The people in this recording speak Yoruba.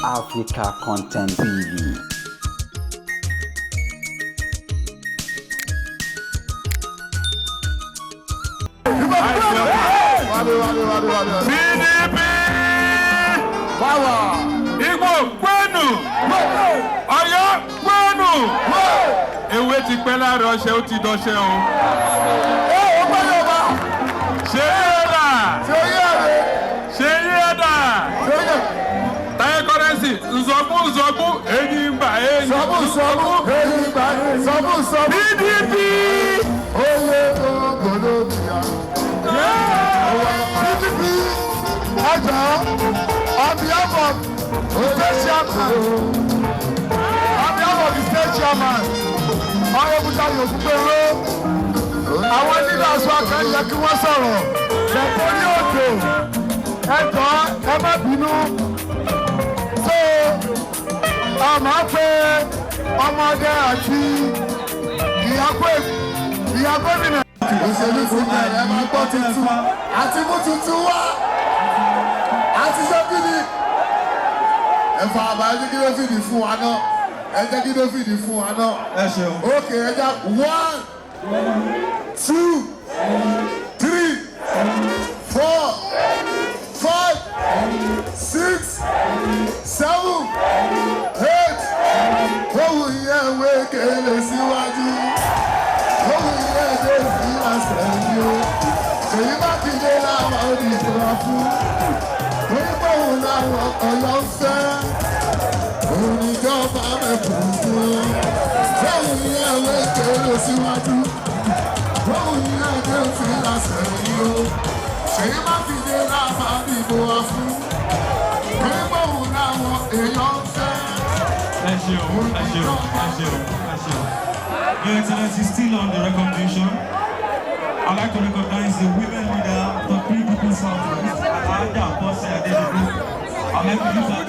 Africa Content TV. PDP! Power! Igbo kwenu! Ọ̀yọ́ kwenu! Ewé ti pẹ́ lára ọṣẹ, ó ti dọṣẹ o. Ẹ ò gbọ́dọ̀ bá. Ṣé yé dà? Ṣé yé rẹ̀? Ṣé yé dà? Ṣé yé? Táyé Currency, nzọ̀gbù nzọ̀gbù, enyi mba enyi. Sọ́bù sọ́bù, èyí gbà sọ́bù sọ́bù. PDP! Oyè ògbòdò bìyà. PDP ẹjọ́, on behalf of the state chairman, on behalf of the state chairman, Honourable Tayo Ògúngbèrò, àwọn leaders wa kan yẹ kí wọ́n sọ̀rọ̀ lẹ́kọ̀ọ́ òjò. Ẹjọ́, ẹ má bínú. So, a máa pe ọmọdé àti ìyá gómìnà. Òṣèlú ti bẹ̀rẹ̀, ẹ máa gbọ́ tuntun àti mú tuntun wá àti ṣé kí ni ẹ fa àbá. Ẹ jẹ́ kí ló fìdí fún wa náà, ẹ jẹ́ kí ló fìdí fún wa náà. Ẹ ṣeun. Ok, ẹ jẹ́ one, two, three, four, five, six, seven, eight. Ohun yẹn wé kele síwájú, ohun yẹn dé sí àṣẹyìn o. Ṣèyí Mákindé làwọn òdìbò wa fún, onígbòhùn làwọn Ọ̀yọ́ ń fẹ́, òun níjọba mẹ́kùn fún. Ohun yẹn wé kele síwájú, ohun yẹn dé sí àṣẹyìn o. Ṣèyí Mákindé làwọn òdìbò wa fún, onígbòhùn làwọn èèyàn ń fẹ́. Ẹ ṣeun, ẹ ṣeun, ẹ ṣeun, ẹ ṣeun. Your Excellency, still on the recognition, I'd like to recognize the women leader of the PDP Southwest, Alhaja Bose Adedibu. I'd like to use her